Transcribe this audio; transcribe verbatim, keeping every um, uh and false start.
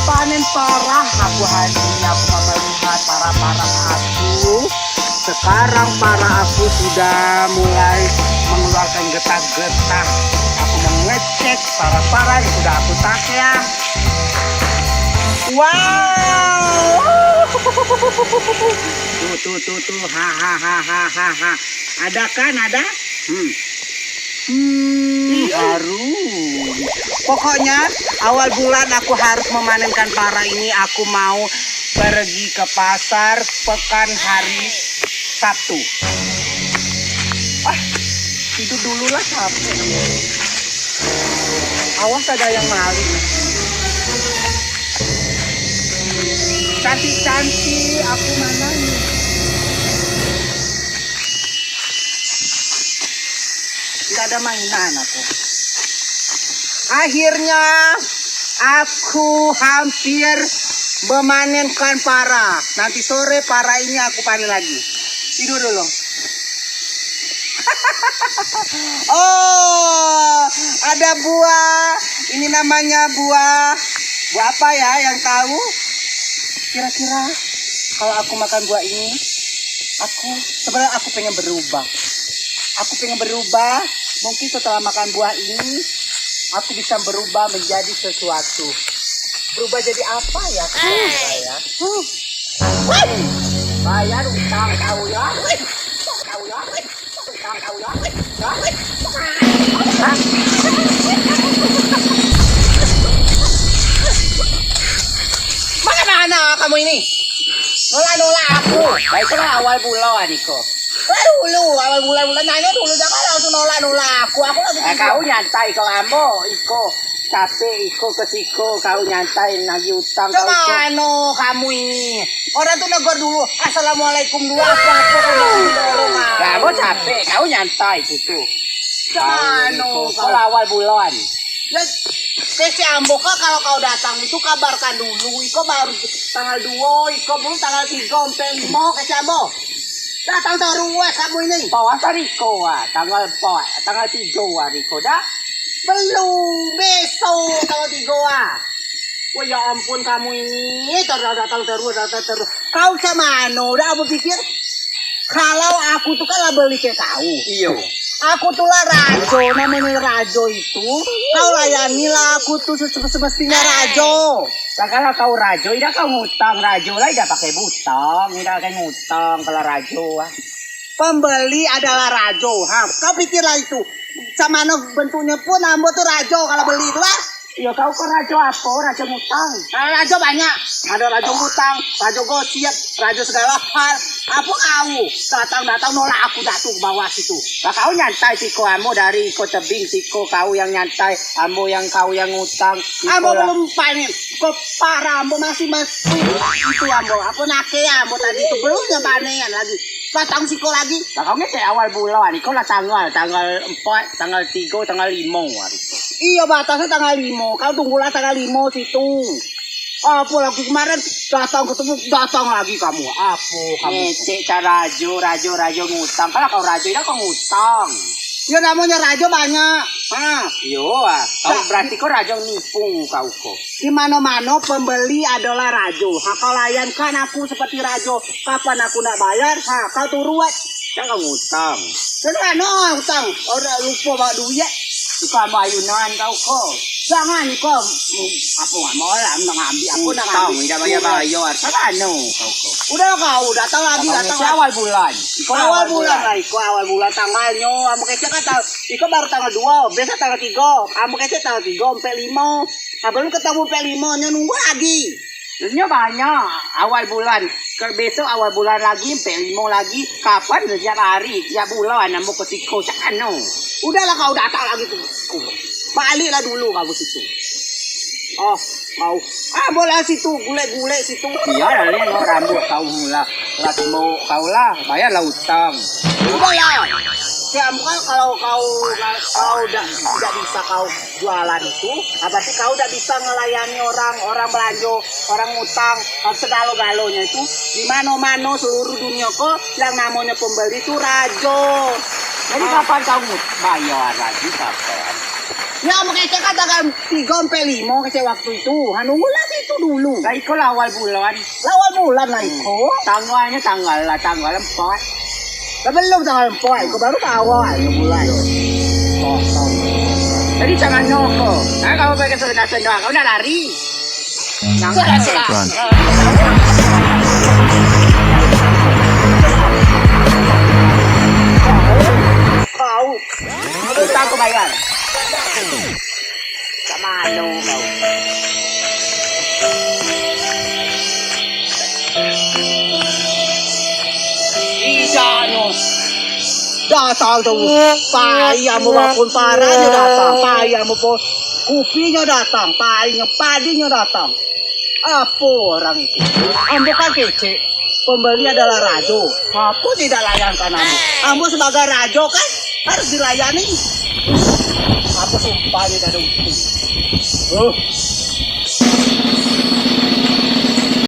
Panen para aku hari ini, aku mau melihat para-para aku. Sekarang para aku sudah mulai mengeluarkan getah-getah. Aku mengecek para-para yang sudah aku tak ya. Wow. Tuh, tuh, tuh, tuh. Ha, ha, ha, ha, ha, ha. Ada kan, ada? Hmm. Hmm, harum. Pokoknya, awal bulan aku harus memanenkan para ini. Aku mau pergi ke pasar pekan hari Sabtu. Ah, tidur dulu lah, capek. Awas ada yang maling. Cantik-cantik, aku mana nih? Nggak ada mainan aku. Akhirnya aku hampir memanenkan para. Nanti sore para ini aku panen lagi. Tidur dulu. Oh, ada buah. Ini namanya buah. Buah apa ya yang tahu? Kira-kira kalau aku makan buah ini, aku sebenarnya aku pengen berubah. Aku pengen berubah. Mungkin setelah makan buah ini, aku bisa berubah menjadi sesuatu. Berubah jadi apa ya? Berubah ya. Huh. Bayar utang kau ya. Utang kau ya. Utang kau ya. Hah? Bagaimana kamu ini? Nolak-nolak aku. Baik, itu kan awal bulan, Niko. Lah dulu, awal bulan-bulan nanya dulu, jangan langsung nolak-nolak aku. Aku lagi tidur. Kau nyantai, kau ambo, Iko. Capek iko ke siko, kau nyantai nagih utang kau iko. Kemano kamu ini? Orang tu negor dulu, assalamualaikum dulu, apa-apa kau nak didorong, ah. Kamu capek, kau nyantai situ. Kemano kau? Kau awal bulan. Ya, kecek ambo kak, kalau kau datang itu kabarkan dulu. Iko baru tanggal duo, iko belum tanggal tigo, empat, limo, kecek ambo. Datang terus kamu ini. Bawa hari iko, ah, tanggal empat, tanggal tigo hari iko dah. Belum, besok tanggal tiga, ah. Wah, ya ampun, kamu ini terus datang terus, datang terus. Kau cak mano? Udah, aku pikir kalau aku tuh kan lah beli ke kau. Iyo. Aku tuh lah rajo, namanya rajo itu. Kau layanilah aku tuh se-, semestinya rajo. Lah, kalau kau rajo, idak kau ngutang, rajo lah idak pakai butang, idak pakai ngutang kalau rajo, ah. Pembeli adalah rajo. Ha, kau pikirlah itu. Cak mano bentuknya pun ambo tuh rajo kalau beli itu, ah. Iyo, kau ke rajo apa? Rajo ngutang. Ah, rajo banyak. Ada rajo ngutang, rajo gosip, rajo segala hal. Apa kau? Datang-datang nolak aku jatuh ke bawah situ. Lah, kau nyantai siko, ambo dari iko tebing siko, kau yang nyantai, ambo yang, kau yang ngutang. Ambo belum panen. Kau parah, ambo masih, masih itu ambo. Apa nake ambo tadi itu belum panen lagi. Datang siko lagi. Lah, kau ngecek awal bulan, iko lah tanggal, tanggal empat, tanggal tiga, tanggal lima hari. Iyo, batasnya tanggal lima. Kau tunggulah tanggal lima situ. Apa lagi kemarin datang ketemu, datang lagi kamu. Apa kamu? Ngecek cara rajo, rajo, rajo ngutang. Kalau kau rajo, idak kau ngutang. Ya, namanya rajo banyak. Ha. Iyo, ah. Kau berarti kau rajo nipu kau ko. Di mano-mano pembeli adalah rajo. Ha, kau layankan aku seperti rajo. Kapan aku nak bayar? Ha, kau turut. Kan kau ngutang. Terus anu utang, orang lupa bawa duit. Tukang bayunan kau ko. Jangan ko, apa nggak mau lah, nak ngambil aku nak ngutang, ngambil. Idak bayar-bayar. Kan anu kau ko. Udah kau, datang lagi, datang lagi. Awal bulan. Iko awal bulan lah, iko awal bulan tanggalnyo. Ambo kecek kan tang-, iko baru tanggal duo, besok tanggal tigo. Ambo kecek tanggal tigo, empat, limo. Nah, belum ketemu empat, limo, nyo nunggu lagi. Nyo banyak, awal bulan. Ke-, besok awal bulan lagi, empat, limo lagi. Kapan, setiap hari, setiap bulan, ambo ke siko, cak mano. Udahlah kau datang lagi tu. Baliklah dulu kau ke situ. Oh, kau. Ah, bola situ, gulek-gulek situ. Iyo lah, ni, rambut kau mula. Lah, tembok kau lah, bayarlah utang. Udahlah. Siap, kan kalau kau, kau dak, tidak bisa kau jualan itu, ah, berarti kau dak bisa ngelayani orang, orang belanjo, orang ngutang, segalo-galonya itu. Di mano-mano seluruh dunia ko, yang namanya pembeli itu rajo. Jadi kapan kau ngut-, bayar lagi, kapan? Ya, makanya kan tanggal tiga sampai lima kecek waktu itu. Ha, nunggulah situ dulu. Lah, iko lah awal bulan. Lah, awal bulan lah iko. Tanggalnya tanggal lah, tanggal empat. Lah, belum tanggal empat, iko baru awal bulan. Kosong. Jadi jangan noko. Nah, kamu pakai sendal-sendal, kamu nak lari. Jangan. Run. Kau. Utang kau bayar. Cak mano kau? Idak no. Datang tu. Pai ambo bapun paranyo datang. Pai ambo po kupinyo datang. Pai nyo padinyo datang. Apo orang itu? Ambo kan kecek. Pembeli adalah rajo. Apo tidak layankan ambo? Ambo sebagai rajo kan harus dilayani. Apo sumpah ni dak ada untung. Oh.